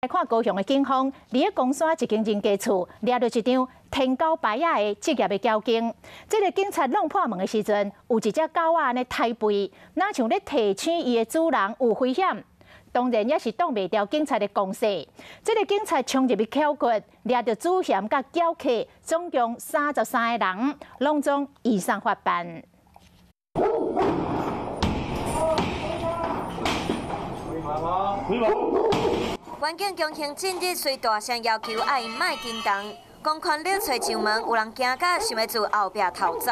來看高雄的警方，佇咧岡山一間人家厝掠著一張天狗牌仔的職業的交警。這个警察弄破門的時陣，有一隻狗仔按呢刣吠，若像咧提醒伊的主人有危險。當然也是擋袂牢警察的攻勢。這个警察衝入去口決，掠著主嫌佮掮客，總共33個人，攏總移送法辦。員警強行進入，隨大聲要求愛𪜶莫叮當，公權力揣上門，有人驚甲想欲自後壁逃走。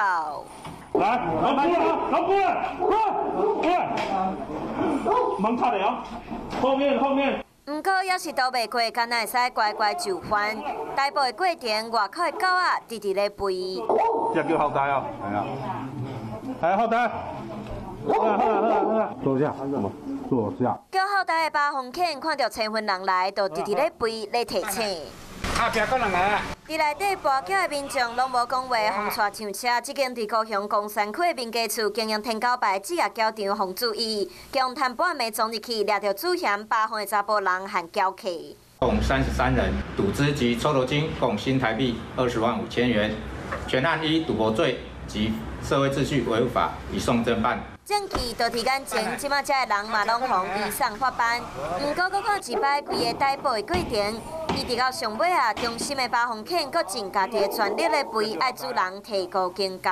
來，老過來，老過來，過來，過來，門卡了，後面後面。毋過猶是逃袂過，敢若會使乖乖就範。逮捕的過程，外口的狗仔直直咧吠。這叫後台哦，係啊，來後台，好啦好啦好啦，坐下，坐下。叫後台的巴風犬看著青雲人來，就直直咧吠咧提醒。後壁閣人來啊！佇內底跋筊的民眾攏無講話，予帶上車。這間佇高雄岡山區的民家厝經營天狗牌職業攪場，予注意，共趁半暝衝入去，掠著主嫌巴風的查埔人和掮客。共33人，賭資及抽頭金共新台幣205,000元，全案依賭博罪及社會秩序維護法移送偵辦。證據都佇眼前，這馬遮的人嘛攏予移送法辦。毋過，閣看一擺規个逮捕的過程，一直到上尾啊，忠心的巴風犬閣盡家己的全力咧吠，愛主人提高警覺。